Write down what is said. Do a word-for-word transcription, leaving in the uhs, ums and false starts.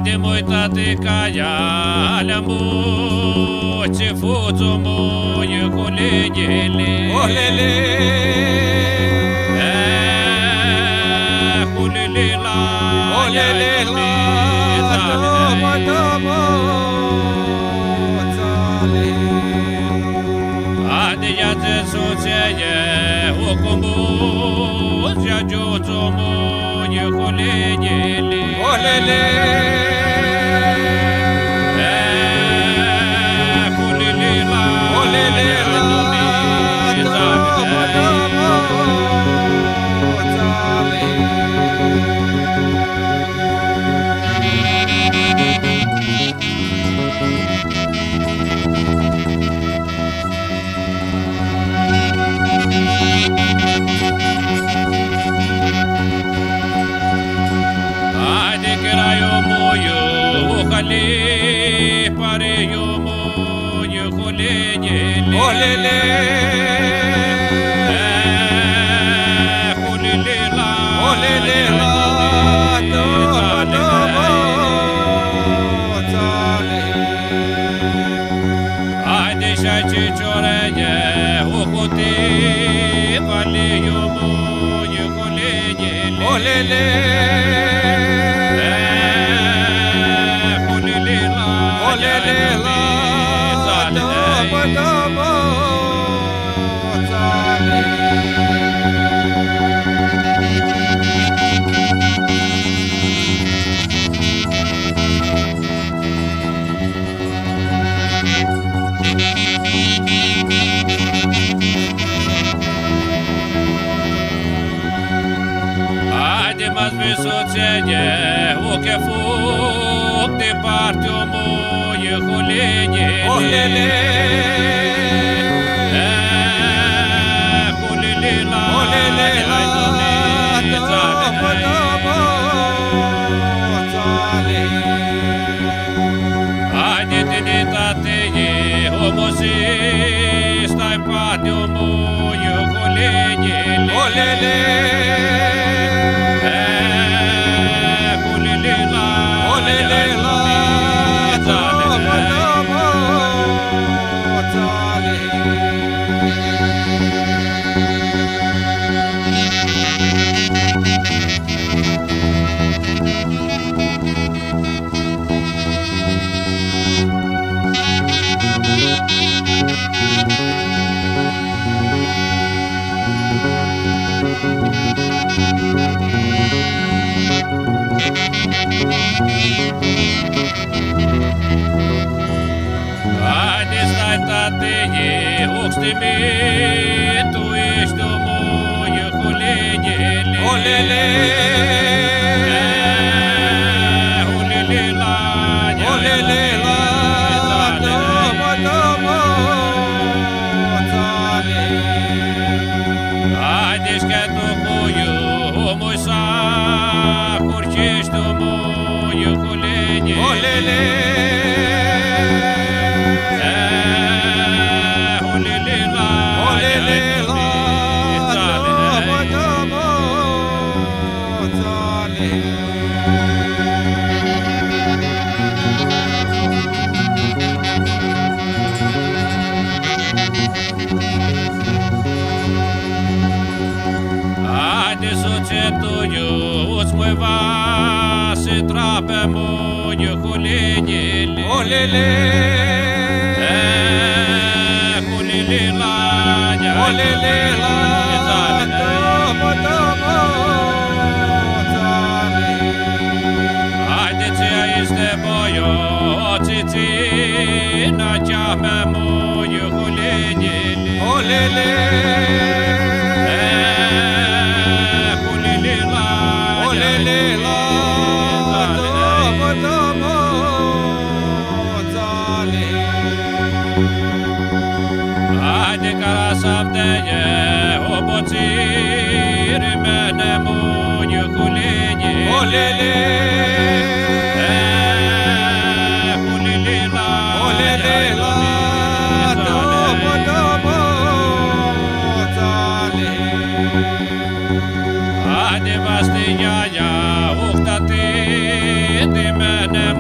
Di muita ti caia, alea mu, tsi fudzu mu, iu cu ligili. Olele. E, cu lili la, olele la, tama, tama, tsali. Adi ia tsi sutsea, u cumu, ia giu Olele. Olele. Aidi cã eara iumu, iu, hali, pari iumu, iu, hulili. Olele. Hulili la. Olele la. Tama, tama, tsali. Aidi shi cicioreie, u huti, vali iumu, iu hulili. Olele. E, hulili la, olele la, tama, tama, tsali. Aidi ma s-vi sutsea, u cã fug diparti, iumu, iu hulili. Olele. E, hulili la. Olele la, tama, tama, tsali. Aidi tini, tati, iu musi, stai pati, iumu, iu hulili. Olele. E, hulili la. Olele la, tama, tama, tsali. Aidi stai, tati, u cstimintu, iu easti, iumu, iu hulili. Olele. E, hulili la, olele la, tama, tama, tsali. Aidi shi cã tu cu iumu s-ahurheshti, iumu, iu hulili. Olele. E, hulili la, olele la, tama, tama, tsali. Aidi sutsea tu iu, u s-muiva, s-trapi, iumu, iu hulili. Olele. E, hulili la, olele la, tama, tama, tsali. Aidi tsi easti boio, tsi, tsi, na, cea mea, iumu, iu hulili. Olele. E, hulili la, olele la, tama, tama, tsali. Aidi cara s-avdea, o botsiri mea, iumu, iu hulili. Olele. E, hulili la, olele la, tama, tama, tsali. Aidi vasti ia, ia, u tati, di mea,